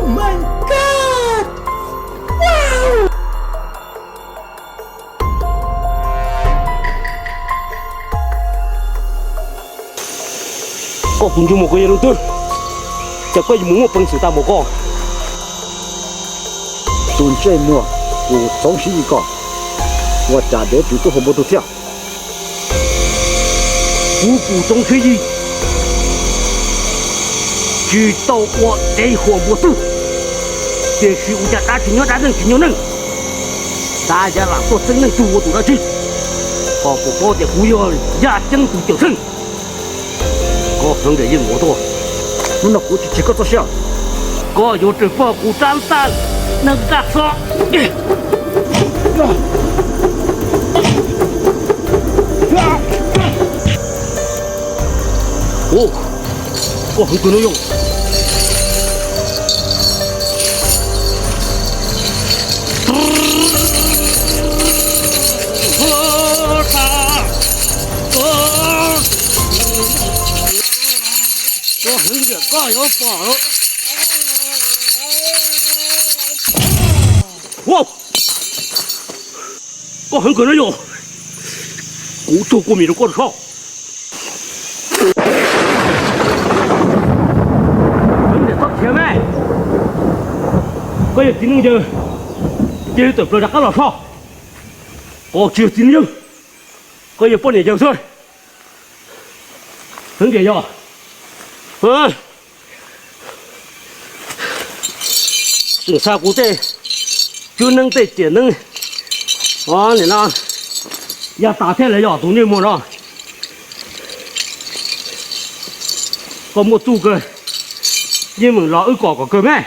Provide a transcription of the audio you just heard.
My God! Wow! Koj tus ntsej muag koj yog leej twg, cas koj yuav mus muaj peev xwm tau npaum koj? Tus ntsej muag, kuv Txoov Siv Yis koj, ua cas dev tsis tuaj hu npua tug thiab? Kuv tus Txoov Siv Yis tsis tau ua dev hu npua tug, tiam sis ua cas dab tsis nyob dab neeg tsis nyob neeg, dab yav lam tuaj txeeb leej twg ua tus dab tsi? Koj puas paub tias kuv yog Yaj Ceeb tus cawm seej? Koj hloov ntias yeej ua tuaj, hnub no kuv tsis tseg koj txoj sia. Koj yuav tsum pom kuv rab ntaj neeg ntaj xo. Koj hloov kawg no yog. Koj hloov ntias koj yuav pom. Koj hloov kawg no yog. Kuv tuag kua mis rau koj soj. Hloov ntias txhob khiav me. Koj yog txiv neej yawg, cia li tawm plaws rov qab los soj. Koj tsis yog txiv neej yawg, koj yog poj niam yawg xwb. Hloov ntias yog. Tseem xa kuv tej tswb neeb tej tiam neeb, nim no ya tas thiab lawm yog tus ntsej muag no. Koj muaj txuj kawg, yeej meem los wb kom kom kawg me.